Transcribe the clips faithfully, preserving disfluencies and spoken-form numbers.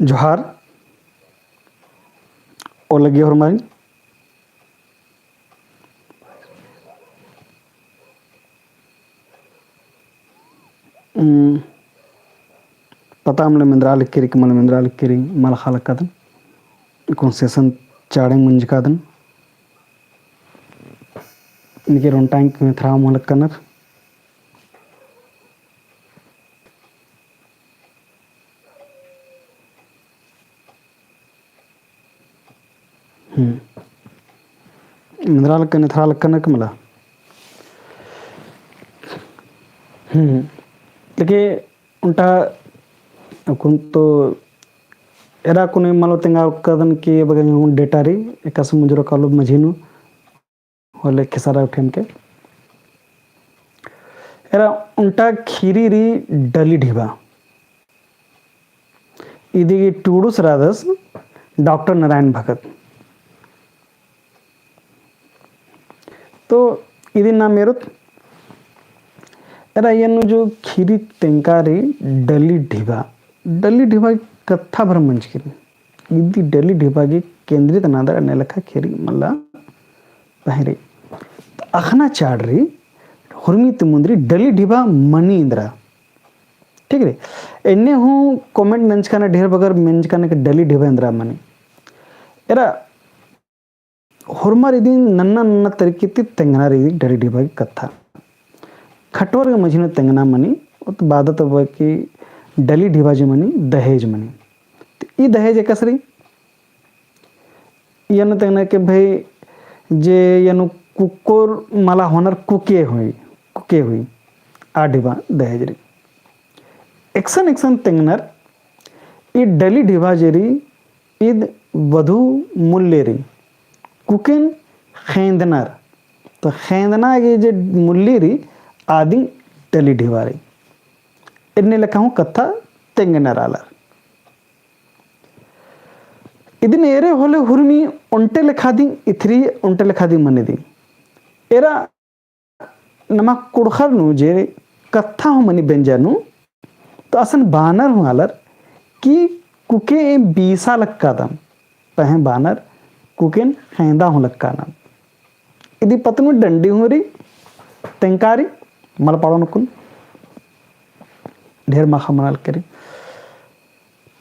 जोहार। ओलग्गी होरमारिन। उम, पता मल्ला मेंदरा लक्की रई कि मल मेंदरा लक्की रई, मल ख़ा लक्कादन। कुन सेसन चाड़े मुंजकादन। निके रोन टाइम के थ्रा मोह लक्कनर। हम्म। मेंदरा लक्कन, एथरा लक्कन के मला। हम्म। लेके उन्टा कुन तो एरा कुने मालो तेंगा कदन के बगल में डेटा रई, एकासे मुंजरो कालो मझी नू। होले खेसारा उठेम के। एरा उन्टा खीरी रई डली ढिबा। इदी गही टूड़ुस रअदस डॉक्टर नारायण भगत। तो इदी नाम एरोत एरा एन्नु जो खीरी तेंका रई डली ढिबा। डली ढिबा कत्था भर मंजकी रई। इदी डली ढिबा गे केंद्रित नन्दर अन्ने लेखा खीरी मल्ला पहें रई। तो अख़ना चाड़ रई, हुरमी ती मुन्द रई डली ढिबा मनी एन्दरा। ठीक रई? एन्ने हूँ comment नंजका ना ढेर बगर मेंजका ना कि डली ढिबा एन्दरा मनी। एरा होरमर इदिन नन्ना नन्ना तरीके ती तेंगना रई डली ढिबा गे कत्था। खटवर गे मझी नू तेंगना मनी, उत बादत बा कि डली ढिबा जे मनी, दहेज मनी। तो ई दहेज एकासे रई? एन्नु तेंगना के भई जे एन्नु कुक्कोर मला होनर कुके हुई, कुके हुई। आ ढिबा दहेज रई। एकसन एकसन तेंगनर ई डली ढिबा जे रई ईद वधु मुल्ली रई, कुकेन ख़ेंदनर। तो ख़ेंदना गे जे मुल्ली रई, आदिन डली ढिबा रई। एन्ने लेखा हूँ कत्था तेंगनर आलर। इदिन एरे होले हुरमी ओन्टे लेखा दिम इथरी, ओन्टे लेखा दिम मनी दिम। एरा नमा कुँड़ुख़र नू जे कत्था हूँ मनी बेंजा नू, तो असन बानर हूँ आलर कि कुके एम बीसा लक्कादम, पहें बानर कुकेन ख़ेंदा हूँ लक्कादम। इदी पत्त नू डंडी हूँ रई, तेंका रई, मल पाड़ोन अक्कुन। ढेर माख़ा मना लक्की रई।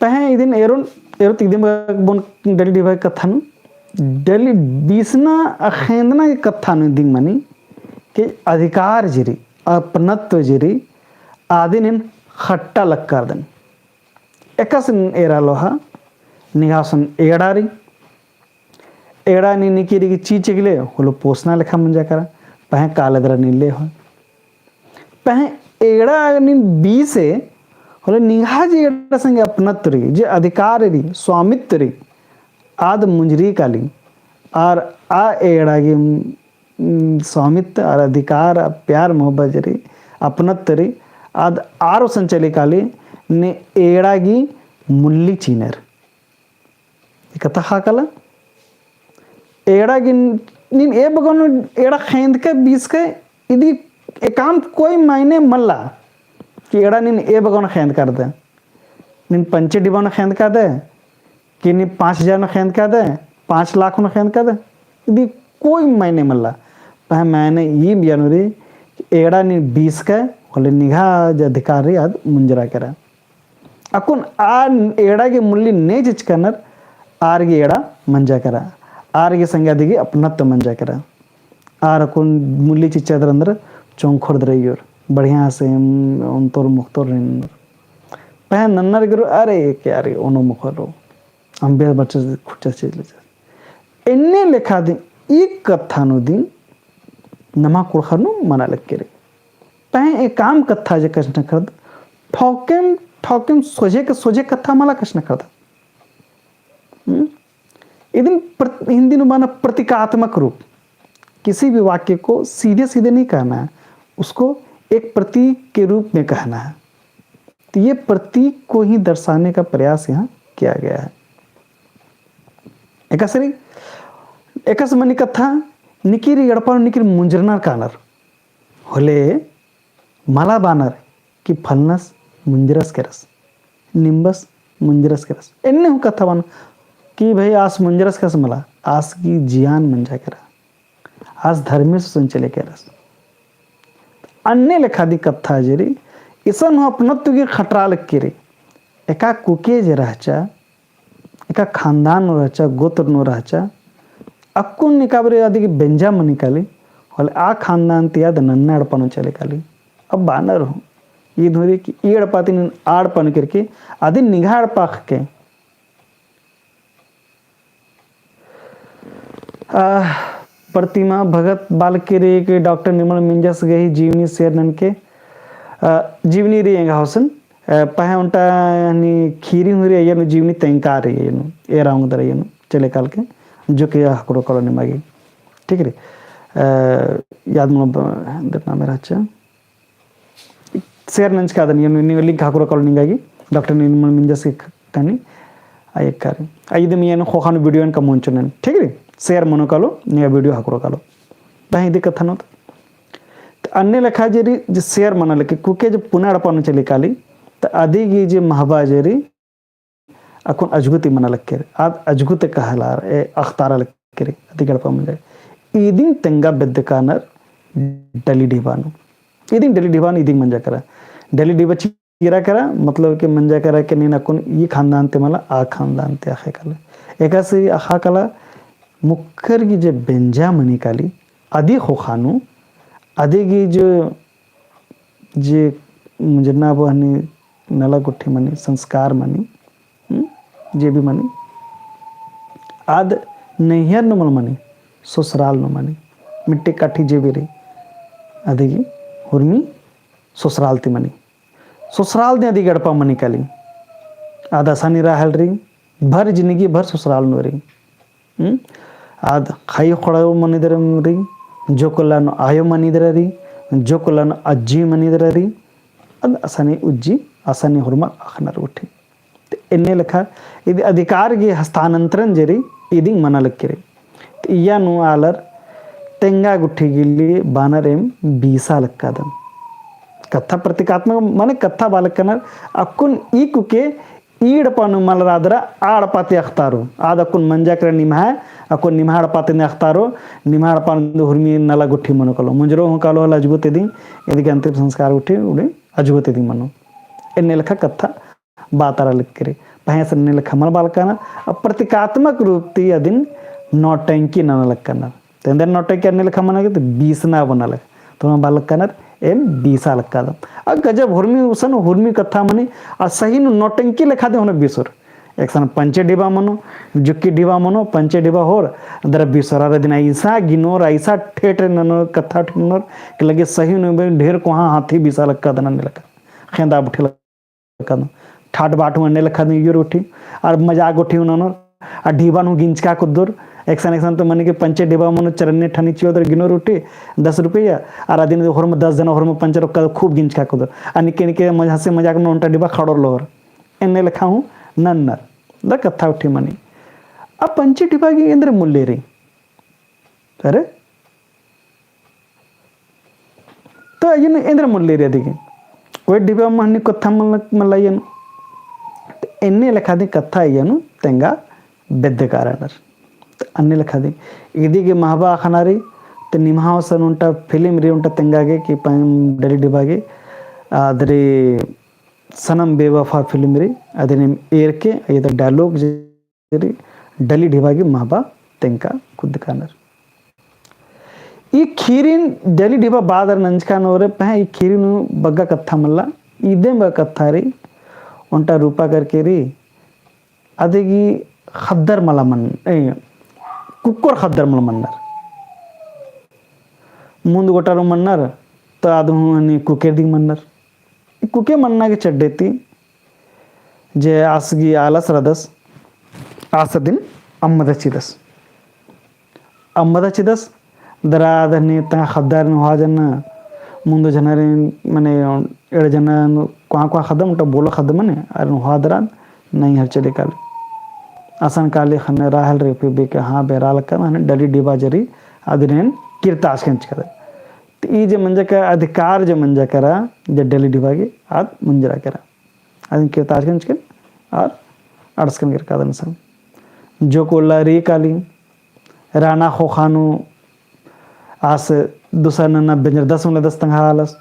पहें इदिन एरोन, एरोत इदिम बओन डली ढिबा कत्था नू। डली बीसना आ ख़ेंदना गे कत्था नू इदिम मनी कि अधिकार जे रई, अपनत्व जे रई, आदिन एन ख़ट्टा लक्कादन। एकासे एरा लोहा, निंग्है गुसन एड़ा रई। एड़ा नीन निकिरी की चीज चिकले, होले पोसना लेखा मंजा केरा, पहें काले दरा नीन ले हो। पहें एड़ा नीन बीसे, होले निंग्है जे एड़ा संगे अपनत्व रई, जे अधिकार रई, स्वामित्व रई, आद मुंजरी काली, आर आ एड़ा गे, उम, स्वामित्व आर अधिकार, आ प्यार मोहब्बत जे रई, अपनत्व रई, आद आर गुसन चली काली, ने एड़ा गे मुल्ली चिअनर। ई कत्था ख़ा काला। एड़ा गे नीन ए बगन एड़ा ख़ेंदके बीसके इदी एकअम कोई मायने मल्ला कि एड़ा नीन ए बगन ख़ेंदकादय। नीन पंचे ढिबा नू ख़ेंदकादय, कि नीन पाँच हजार नू ख़ेंदकादय, पाँच लाख नू ख़ेंदकादय, इदी कोई मायने मल्ला। पहें मायने ई बओन रई कि एड़ा नीन बीसके होले निंग्है जे अधिकार रई आद मुंजरा केरा। अक्कुन आ एड़ा गे मुल्ली ने चिचकनर, आर गे एड़ा मंजा केरा, आर गे संगे अदी गे अपनत्व मंजा केरा। आर अक्कुन मुल्ली चिच्चा दरा एन्देर चोंखोर दरा अइयोर, बढ़िया से ओन्तोर मोख़तोर एन्देर। पहें नन्नर गे रओ, अरे, एके आर ओनो मोख़ोर रओ, अम्बे बच्चा खुच्चा चीज ले। एन्ने लेखा दिम ई कत्था नू दिम नमा कुँड़ुख़र नू मना लक्की रई। पहें एकअम कत्था जे कछनखरदत, ठौकेम, ठौकेम सोझे के सोझे कत्था मला कछनखरदत। हम्म? इदिन प्र-, हिंदी नू बअनर प्रतीकात्मक रूप। किसी भी वाक्य को सीधे सीधे नहीं कहना है, उसको एक प्रतीक के रूप में कहना है। तो ये प्रतीक को ही दर्शाने का प्रयास यहाँ किया गया है। एकासे रई, एकासे मनी कत्था, निकिरी एड़पा नू निकिरी मुंजरनर कानर। होले मला बानर कि फलनस मुंजरस केरस, निम्बस मुंजरस केरस। एन्ने हूँ कत्था बअनर कि भाई आस मुंजरस केरस मला, आस गही जियान मंजा केरा। आस धर्मेस गुसन चले केरस। अन्ने लेखा दी कत्था जे रई, इसन हूँ अपनत्व गही खटरा लग केरे। एका कुके जे रहचा, एका खानदान नू रहचा, गोत्र नू रहचा, अक्कुन निकाबरे अदिगे बेंजा मनी काली, होले आ खानदान ती आद नन्ना एड़पा नू चले काली। अब बअनर हूँ, ईद हूँ रई कि ई एड़पा ती नीन आ एड़पा नू केरके, अदिन निंग्है एड़पा अख़के। आ, प्रतिमा भगत बअलकी रई कि डॉक्टर निर्मल मिंजस गही जीवनी share ननके, आ, जीवनी रई एंगा होसन, आ, पहें ओन्टा यानी खीरी हूँ रई, अइय्या नू जीवनी तेंगका रई, अइय्या नू, एरा ओंगदर अइय्या नू, चले कालके, जो कि हकरो कालो निमा गे। ठीक रई? आ, याद मनो ब-, दर नामे रहचा। Share नंजका अदन, ये नी link हकरो कालो निंगा गे, डॉक्टर निर्मल मिंजस गही ख-, कहानी, आ एक कार्य। आ इदम ये ख़ोख़ा नू video एन कमोन चुनन, ठीक रई? Share मनो कालो, निंगा video हकरो कालो। ता इदी कत्था नू त। त अन्ने लेखा जे रई, जे share मना लगे, कुके जे पुना एड़पा नू चले काली, त अदिगे जे महबा जे रई, अक्कुन अजगुती मना लग केरे, आद अजगुते कहलार, ए, अख़तारा लग केरे, अदिगे एड़पा मंजा। इदिन तेंगा बेद्दकानर डली ढिबा नू। इदिन डली ढिबा नू इदिन मंजा केरा। डली ढिबा चिरा केरा, मतलब कि मंजा केरा कि नीन अक्कुन ई खानदान ती मला, आ खानदान ती अख़े काला। एकासे अख़ा काला मुक्कर गही जे बेंजा मनी काली, अदी ख़ोख़ा नू, अदिगे जो जे मुंजरना बहनी नला गुट्ठी मनी, संस्कार मनी, हम्म, जे भी मनी, आद नैहर नू मल मनी, ससुराल नू मनी, मिट्टी काठी जे भी रई, अदिगे हुरमी ससुराल ती मनी, ससुराल ती अदिगे एड़पा मनी काली, आद असानी रहल रई, भर जिंदगी भर ससुराल नू रई। हम्म? आद ख़ई ख़ोंड़ो मनिदर रई, जोक्कन आयो मनिदर रई, जोक्कन अज्जी मनिदर रई, आद असानी उज्जी, असानी हुरमर अख़नर गुट्ठी। त एन्ने लेखा इदी अधिकार गही हस्तांतरण जे रई, इदिन मना लग केरे। त इय्या नू आलर तेंगा गुट्ठी गही बअनर एम बीसा लक्कादम। कत्था प्रतीकात्मक मने कत्था बआ लक्कनर, अक्कुन ई कुके ई एड़पा नू मल रअदरा, आ एड़पा ती अख़तारो। आद अक्कुन मंजा केरा निम्है, अक्कुन निम्है एड़पा ती अख़तारो, निम्है एड़पा नू हुरमी नला गुट्ठी मनो कालो। मुंजरो हूँ कालो होले अजगुते दिम, इदिगे अंतिम संस्कार गुट्ठी, उड़े अजगुते दिम मनो। एन्ने लेखा कत्था बअतारा लग केरे। पहें से एन्ने लेखा मल बआ लक्कनर, अब प्रतीकात्मक रूप ती अदिन नौटंकी नना लक्कनर। त एन्देर नौटंकी अन्ने लेखा मना गे, त बीसना बना लग। त ओना बआ लक्कनर, एम बीसा लक्कादम। आ गजब हुरमी गुसन, हुरमी कत्था मनी, आ सही नू नौटंकी लेखा दे होने बीसोर। एकसन पंचे ढिबा मनो, जुक्की ढिबा मनो, पंचे ढिबा होर, दरा बीसोर, आर अदिन अइसा गिनोर, अइसा ठेठ ननोर, कत्था ठेठ ननोर, कि लगे सही नू बे ढेर कोहाँ हाथी बीसा लक्कादन अन्ने लेखा। खेंदा बुठे लक्कादन। ठाट बाट हूँ अन्ने लेखा दिम उइयोर गुट्ठी, आर मजाक गुट्ठी हूँ ननोर, आ ढिबा नू गिंजका कुद्दोर, एकसन एकसन तो मने कि पंचे ढिबा मनो चरन्ने ठानी चिओर गिनोर गुट्ठी, दस रुपया, आर अदिन होरमा दस जना होरमा पंचे रोक्का खूब गिंजका कुद्दोर। आ निके निके मजा से मजाक नू ओन्टा ढिबा खड़ोर लोर। एन्ने लेखा हूँ नन्नर। द कत्था गुट्ठी मनी। आ पंचे ढिबा गही एन्देर मूल्य रई। अरे? तो अइय्या नू एन्देर मूल्य रई अदिगे। कोई ढिबा महनी कत्था मल-, मल्ला अइय्या नू। तो एन्ने लेखा दी कत्था अइय्या नू तेंगा बेद्दकानर। तो अन्ने लेखा दी। इदिगे महबा अख़ना रई, तो निम्है गुसन ओन्टा film रई ओन्टा तेंगा गे कि पं-, डली ढिबा गे। आद रई सनम बेवफा film रई, अदिन एम एरके, अइय्या ता dialogue जे रई, डली ढिबा गही महबा तेंगका कुद्दकानर। ई खीरिन डली ढिबा बअदर नंजका नू रे, पहें ई खीरिन बग्गे कत्था मल्ला, इदिम बग्गे कत्था रई, ओन्टा रूपा करके रई, अदिगे ख़द्दर मला मन, ए, कुक्कोर ख़द्दर मला मन्नर। मुन्द गोटारो मन्नर, तो आद हूँ हनी कुकेर दिम मन्नर। ई कुके मन्ना गे चड्डे ती जे आस गही आलस रअदस, आस अदिन अम्मदा चिदस। अम्मदा चिदस, दरा आद हनी तंग्है ख़द्दारिन होआ जन्ना, मुन्दो झनारिन, मने एंड़ जन्ना कोहाँ कोहाँ ख़द्दम, ओन्टा बोला ख़द्दम मने, आरिन होआ दरा नैहर चले काली। असन काली ख़ने राहल रई, फिर भी के हाँ, बेरा लक्का, हने डली ढिबा जे रई, अदिन एन किर्ताचकन चिकदन। तो ई जे मंजा का अधिकार जे मंजा केरा, जे डली ढिबा गही, आद मुंजरा केरा। अदिन किर्ताचकन चिकन, आर अंड़सकन केरकादन सन। जोक उल्ला री काली, राना ख़ोख़ा नू आस दूसरा नन्ना बेंजरदस मुलदस तंग्है आलस।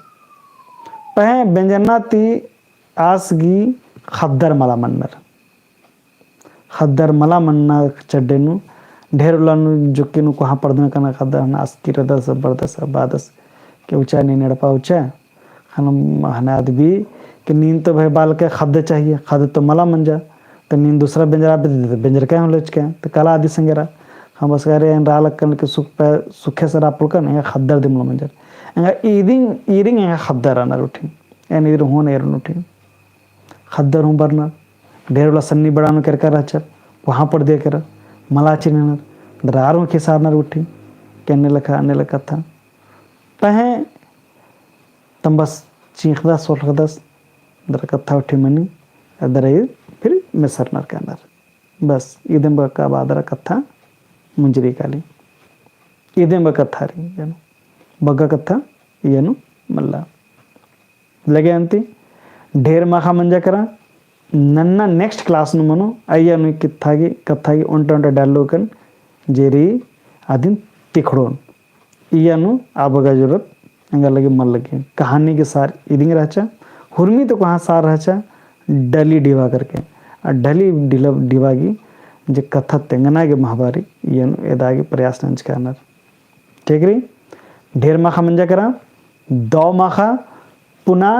पहें बेंजरना ती आस गही ख़द्दर मला मन्नर। ख़द्दर मला मन्ना चड्डे नू ढेर उल्ला नू जोक्की नू कोहाँ पड़दन कना ख़द्दर हन आस किरदस, बरदस, बादस के उचा नीन एड़पा उचा, ख़ने हने अदबी कि नीन तो भाई बालके ख़द्द चाहिए, ख़द्द तो मला मंजा, तो नीन दूसरा बेंजरा बे-, बेंजरका हूँ लेचका, तो काला अदी संगेरा, ख़ने बस करे एन रा लक्कन के सुख पे, सुखे से रा पुलकन, एंगा ख़द्दर दिम मला मंजर। एंगा ईदिंग, ईरिंग एंगा ख़द्दर रअनर उठिन, एन ईर हूँ एरन उठिन। ख़द्दर हूँ बरनर, ढेर उल्ला सन्नी बड़ा नू केरका रहचर, कोहाँ पड़दिया केरा, मला चिन्हनर, दरा आर हूँ खिसारनर उठिन, के अन्ने लेखा, अन्ने लेखा कत्था। पहें तम्बस चींख़दस, सोलख़दस, दरा कत्था उठिन मनी, दरा ईद फिर मेसरनर कानर। बस, इदिम बका बादरा कत्था मुंजरी काली। इदिम बका कत्था री, एनु। बग्गे कत्था, एनु मल्ला। लगे अन्ती, ढेर माख़ा मंजा केरा, नन्ना next class नू मनो, अइय्या नू कित्था गी, कत्था गी ओन्टा ओन्टा डालू कन, जे री अदिन तिखड़ोन। इय्या नू आबा गा जरूरत एंगा लगे मल लगे। कहानी के सार इदिंग रहचा, हुरमी तो कोहाँ सार रहचा, डली डिवा करके। आ डली डिला, डिवा गी जे कत्था तेंगना गे महबारी, इय्या नू एदा गे प्रयास नंजका रअनर। ठीक रई, ढेर माख़ा मंजा केरा, दव माख़ा पुना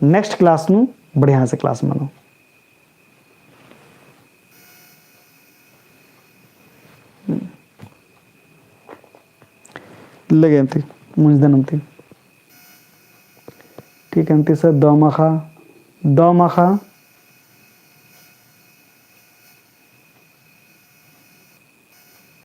next class नू बढ़िया से class मनो। लगे अन्ती, मुंजदन अन्ती। ठीक अन्ती सर, दव माख़ा, दव माख़ा